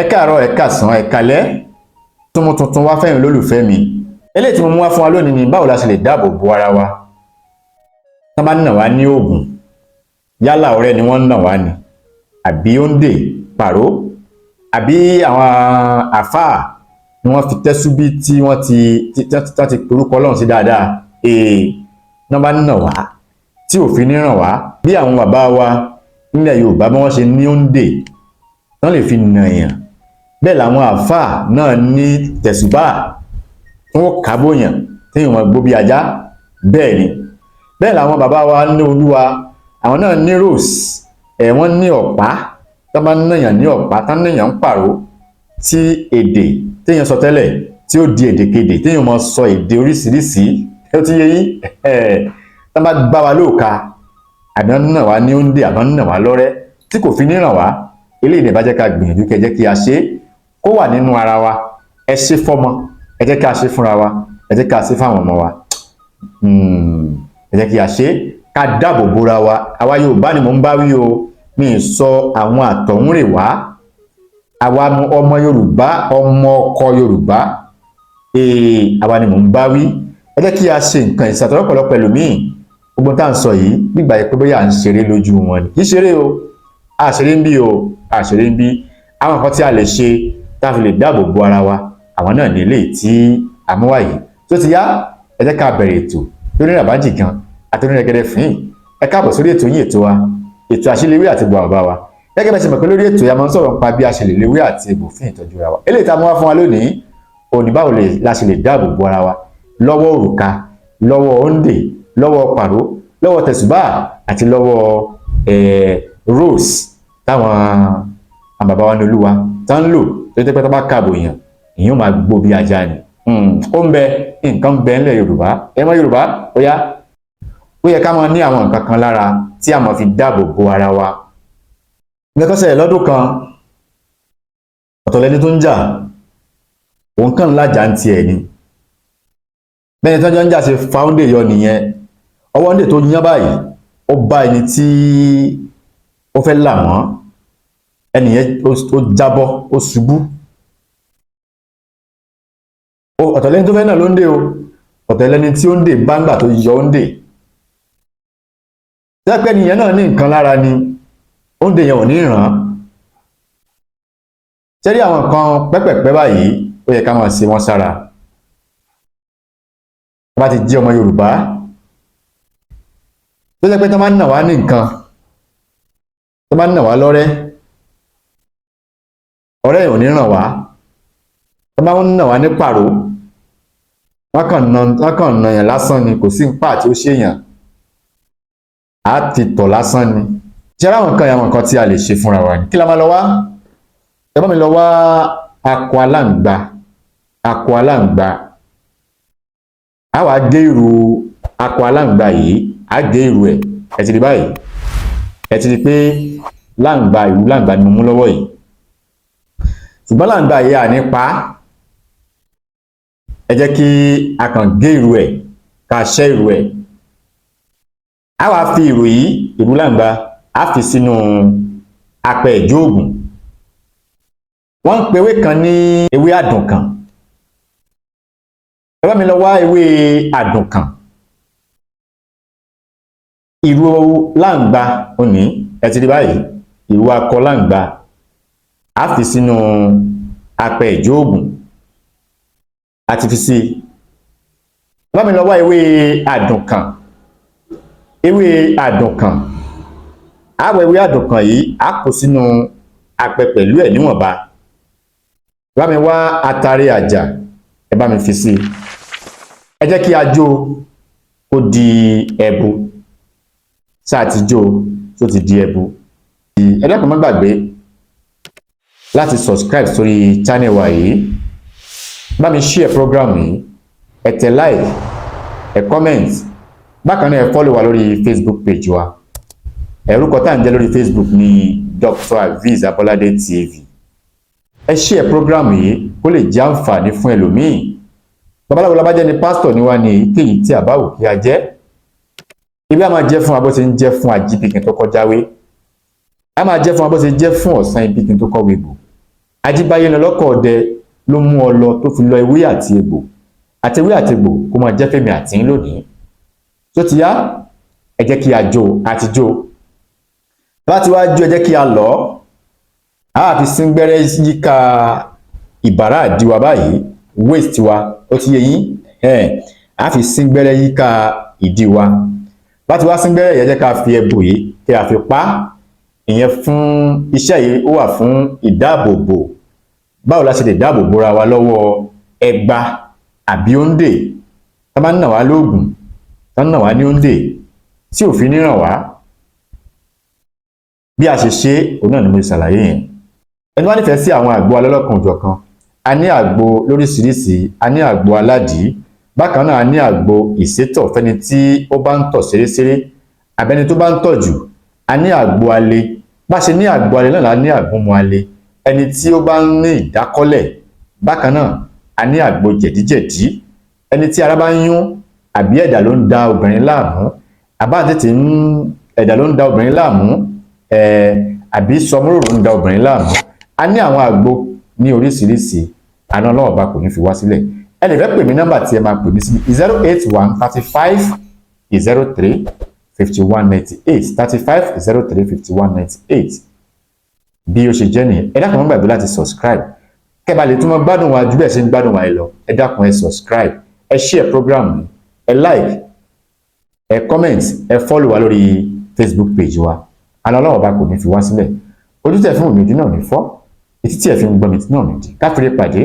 Ẹ káàárọ̀, ẹ káàsán, ẹ káalẹ́. Tún mú tuntun wá fẹ́yin olólùfẹ́ mi. Eléyìí tí mo mú wá fún wa lónìí ni báwo la ṣe lè dáàbò bo ara wa tán bá nà wá ní oògùn, yálà ọ̀rẹ́ ni wọ́n ń nà wá ni, àbí òǹdè pàró, àbí àwọn àfáà ni wọ́n fi tẹ́súbí tí wọ́n ti tí wọ́n ti porúkọ Ọlọ́run sí dáadáa. Wọ́n bá nà wá tí òfin ní ràn wá, bí àwọn bàbá wa nílẹ̀ Yorùbá bí wọ́n ṣe ní òǹdè tán lè fi nà èèyàn, bẹ́ẹ̀ làwọn àfáà náà ní tẹ̀sùbá tí wọ́n kábòyàn téèyàn máa gbó bí ajá. Bẹ́ẹ̀ ni, bẹ́ẹ̀ làwọn bàbá wa ní Olúwa, àwọn náà ní rose ẹ̀, wọ́n ní ọ̀pá tán bá nàyàn ní ọ̀pá, tán nàyàn ń pàró, tí èdè téèyàn sọ tẹ́lẹ̀ tí ó di èdèkedè, téèyàn máa sọ èdè oríṣiríṣi. Ó ti yé yín. Tán bá gbá wa lóòka, àbí wọ́n nà wá ní òǹdè, àbí wọ́n nà wá lọ́rẹ́ tí kò fi ní ràn wá, eléyìí ní bá jẹ́ ká gbìyànjú kẹ́ jẹ́ kí a ṣe é kó wà nínú ara wa. Ẹ ṣe fọ́mọ, ẹ jẹ́ ká ṣe fúnra wa, ẹ jẹ́ ká ṣe fáwọn ọmọ wa. Ẹ jẹ́ kí a ṣe ká dáàbò bora wa. Àwa Yorùbá ni mò ń bá wí o, mi ì sọ àwọn àtọ̀húnrèwá. Àwa ọmọ Yorùbá, ọmọ ọkọ Yorùbá, àwa ni mò ń bá wí. Ẹ jẹ́ kí a ṣe nǹkan ìsàtọ̀rọ̀pọ̀lọpọ̀ ẹlòmíì. Gbogbo tá à ń sọ yìí gbígbà yìí pé bóyá à ń ṣeré lójú wọn ni. Kì í ṣeré o, a ṣeré ń bí o, a ṣeré ń bí. Àwọn nǹkan tí a lè ṣe tá a fi lè dáàbò bo ara wa, àwọn náà ní eléyìí tí a mú wá yìí. Tó ti yá, ẹ jẹ́ ká bẹ̀rẹ̀ ètò lórí ràbájì gan àti onírẹ̀gẹ̀dẹ̀ fín. Ẹ káàbọ̀ sórí ètò yín, ètò wa, ètò àṣìléwé àti egbò bàbá wa. Gẹ́gẹ́ bẹ́ẹ̀ ṣe mọ̀ pé lórí ètò yìí, a máa ń sọ̀rọ̀ nípa bí a ṣe lè léwé àti egbò fún ìtọ́jú ara wa. Eléyìí tá a mú wá fún wa lónìí òní, báwo la ṣe lè dáàbò bo ara wa lọ́wọ́ òrùka, lọ́wọ́ òǹdè, lọ́wọ́ pàró, lọ́wọ́ tẹ̀sùbá àti lọ́wọ́ rose táwọn àwọn bàbá wa ní Olúwa tá ń lò, tó jẹ́ pé tó bá kààbò èèyàn, èèyàn máa gbó bí ajá ni. Ó ń bẹ, nǹkan ń bẹ ńlẹ̀ Yorùbá. Ẹ mọ̀ Yorùbá, ó yá, ó yẹ ká máa ní àwọn nǹkan kan lára tí a máa fi dáàbò bo ara wa. Nǹkan kan ṣẹlẹ̀ lọ́dún kan. Ọ̀tọ̀ lẹni tó ń jà, òun kàn ń lájà ń tiẹ̀ ni. Bẹ́ẹ̀ni tó ń jà ṣe fa òǹdè yọ nìyẹn. Ọwọ́ òǹdè tó yán báyìí, ó bá ẹni tí ó fẹ́ là wọ́n. Ẹnìyẹn ó jábọ́, ó ṣubú. Ọ̀tọ̀ lẹni tó fẹ́ náà ló ń dè o, ọ̀tọ̀ lẹni tí ó ń dè báńgbà tó yọ ó ń dè. Tẹ́pẹ́ nìyẹn náà ní nǹkan lára ni, òǹdè yẹn ò ní ràn án. Ṣẹ́rí àwọn nǹkan pẹ́pẹ̀pẹ́ báyìí, ó yẹ ká máa ṣe wọ́n sára. Bá ti jẹ́ ọmọ Yorùbá tó jẹ́ pé tó máa ń nà wá ní nǹkan, tó máa ń nà wá lọ́rẹ́, ọ̀rẹ́ ò ní ràn wá. Tó máa ń nà wá ní pàró, wọ́n kàn nà yàn lásán ni, kò sí nípa tí ó ṣèyàn, á ti tọ̀ lásán ni. Ṣé àwọn nǹkan, àwọn nǹkan tí a lè ṣe fúnra wa ni? Kí la máa lọ wá? Ẹ bá mi lọ wá akọ aláǹgbá. Akọ aláǹgbá, a wá gé ìrù akọ aláǹgbá yìí, á gé ìrù ẹ̀. Ẹ ti rí báyìí, ẹ ti rí pé láǹgbá, ìrù láǹgbá ni mo mú lọ́wọ́ yìí. Ṣùgbọ́n láǹgbá yìí, à ní pa á. Ẹ jẹ́ kí a kàn gé ìrù ẹ̀, ká ṣẹ́ ìrù ẹ̀. A wá fi ìrù yìí, ìrù láǹgbá, á fi sínú apẹ ìjóògùn. Wọ́n ń pe ewé kan ní ewé àdùnkàn. Ẹ bá mi lọ wá ewé àdùnkàn. Ìrù láǹgbá òní, ẹ ti rí báyìí, ìrù akọ láǹgbá, á fi sínú apẹ ìjóògùn. A ti fi sí i. Bá mi lọ wá ewé àdùnkàn. Ewé àdùnkàn, á wọ ewé àdùnkàn yìí, á kó sínú apẹ pẹ̀lú ẹ̀ níwọ̀nba. Bá mi wá atare àjà, ẹ bá mi fi sí i. Ẹ jẹ́ kí a jó kó di ẹbu. Sáà ti jó tó ti di ẹbu. Ẹ dákun, má gbàgbé láti subscribe sórí channel wa yìí. Bá mi share program yìí, ẹ tẹ like, ẹ comment. Bákan náà, ẹ follow wa lórí Facebook page wa. Orúkọ tá à ń jẹ́ lórí Facebook ní Dr. Aviz Abolade TV. Ẹ share program yìí kó lè jẹ́ àǹfààní fún ẹlòmíì. Babaláwo la bá jẹ́ ni, pásítọ̀ ni wá ní, èyíkéyìí tí a bá wù kí a jẹ́, ibi a máa jẹ́ fún wa bó ṣe ń jẹ́ fún ajíbíkin tó kọjáwé, a máa jẹ́ fún wa bó ṣe jẹ́ fún ọ̀sán ibíkin tó kọ́wé gbò. Ajíbáyé ní ọlọ́kọ̀ ọdẹ ló mú ọ lọ tó fi lọ ewé àti egbò. Àti ewé àti egbò kó máa jẹ́ fẹ́mi àti yín lónìí. Tó ti yá, ẹ jẹ́ kí a jó àti jó. Bá ti wá jó, ẹ jẹ́ kí a lọ. A fi síngbẹ́rẹ́ yíká ìbàrá ìdí wa báyìí, waist wa, ó ti yé yín. A fi síngbẹ́rẹ́ yíká ìdí wa. Bá ti wá síngbẹ́rẹ́ yẹn, jẹ́ ká fi ẹbù yìí kí a fi pa ìyẹn fún iṣẹ́ yìí. Ó wà fún ìdáàbòbò. Báwo la ṣe lè dáàbò bora wa lọ́wọ́ ẹgba àbí òǹdè tá bá ń nà wá lóògùn, tá ń nà wá ní òǹdè tí òfin ní ràn wá? Bí a ṣe ṣe òun náà ni mo ṣe ṣàlàyé yẹn. Ẹni wá nífẹ̀ẹ́ sí àwọn àgbo alọ́lọ́kan òjọ̀kan, a ní àgbo lóríṣiríṣi. A ní àgbo aládìí. Bákan náà, a ní àgbo ìsétọ̀ fẹ́ni tí ó bá ń tọ̀ ṣeréṣeré àbẹ́ni tó bá ń tọ̀ jù. A ní àgbo alẹ́. Bá ṣe ní àgbo alẹ́ náà la ní àgúnmu alẹ́, ẹni tí ó bá ń ní ìdákọ́lẹ̀. Bákan náà, a ní àgbo jẹ̀díjẹ̀dí, ẹni tí ara bá ń yún àbí ẹ̀dà ló ń da obìnrin láàmú, àbá tètè ń ẹ̀dà ló ń da obìnrin láàmú, àbí sọmúrò ló ń da obìnrin láàmú. A ní àwọn àgbo ní oríṣiríṣi. Àná Ọlọ́run bá kò ní fi wá sílẹ̀. Ẹ lè fẹ́ pè mí, nọ́mbà tí ẹ máa pè mí sí 081 35 03 51 98, 35 03 51 98. Bí ó ṣe jẹ́ nìyẹn. Ẹ dákun, má gbàgbé láti subscribe kẹ́ bá lè tún mọ́ gbádùn wa ju bẹ́ẹ̀ ṣe ń gbádùn wa yìí lọ. Ẹ dákun, ẹ subscribe, ẹ share program mi, ẹ like, ẹ comment, ẹ follow wa lórí Facebook page wa. Àná Ọlọ́run bá kò ní fi wá sílẹ̀. Ojú tẹ̀ fún mi, ojú náà ní fọ́. Etí tí ẹ fi ń gbọ́ mi, tí náà ní di káfíńrè pàdé.